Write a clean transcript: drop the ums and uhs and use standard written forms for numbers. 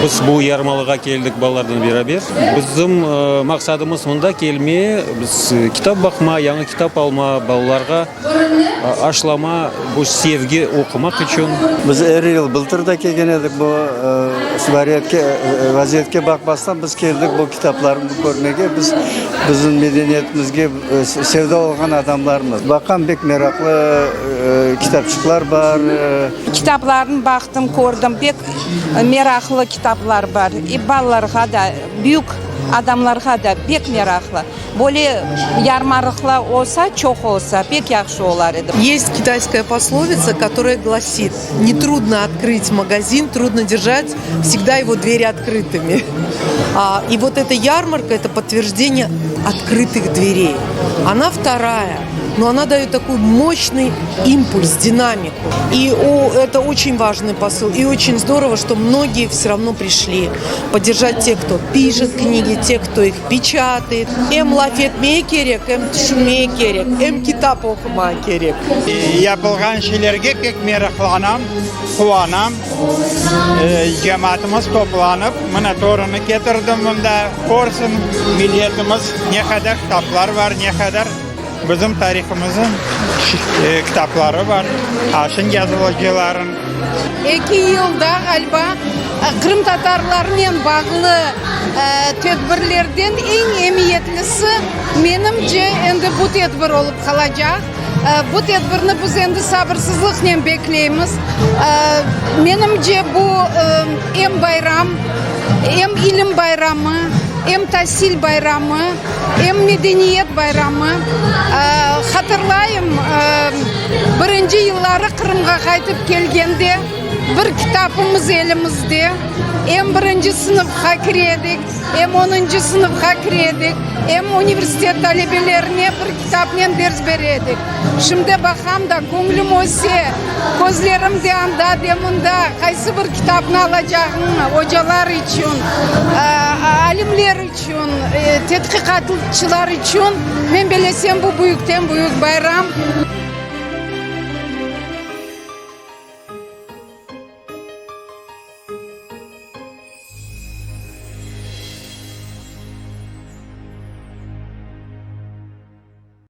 Biz bu yarmalığa keldik balalarnen beraber. Bizim maqsadımız mında kelme, biz kitap baqma, yañı kitap alma, balalarğa aşlama bu sevgi oqumaq içün. Biz er yıl, bıltır da kelgen edik bu vaziyetke baqmastan biz keldik bu kitaplarnı körmege. Biz bizim medeniyetimizge sevda olğan adamlarmız. Baqam, bek meraqlı kitapçıqlar bar. Kitaplarnı baqtım, kördim, pek meraqlı kitaplar bar. E balalarğa da, büyük adamlarğa da pek meraqlı. Böyle yarmarıqlar olsa, çoq olsa, pek yahşı olar edi. Есть китайская пословица, которая гласит, не трудно открыть магазин, трудно держать всегда его двери открытыми. И вот эта ярмарка – это подтверждение открытых дверей. Она вторая, но она дает такой мощный импульс, динамику. И о, это очень важный посыл. И очень здорово, что многие все равно пришли поддержать тех, кто пишет книги, тех, кто их печатает. Em laf etmek kerek, em tüşünmek kerek, em kitap oqumaq kerek. Yapılğan şeylerge pek meraqlanam, quvanam. Cemaatımız toplanıp, mına torunı ketirdim mında, körsin milletimiz ne qadar kitaplar var, ne qadar bizim tarihımızın kitapları var, arşın yazıcıların. Eki yılda, ğaliba, qırımtatarlarnen bağlı tedbirlerden eñ emiyetlisi, menimce, endi bu tedbir olıp qalacaq. Bu tedbirni biz endi sabırsızlıqnen bekleymiz. Menimce, bu em bayram, em ilim bayramı, em tasil bayramı, em medeniyet bayramı. Hatırlayım, birinci yılları Qırımğa qaytıp kelgende, bir kitapımız elimizde, em birinci sınıfqa kire edik, em onuncı sınıfqa kire edik, em universitet talebelerine bir kitapnen ders bere edik. Şimdi baqam da, göñlüm öse, közlerim de anda, de mında, qaysı bir kitapnı alacağıñnı, ocalar içün, alimler içün, tedqiqatçılar içün, men bellesem, bu büyükten-büyük bayram.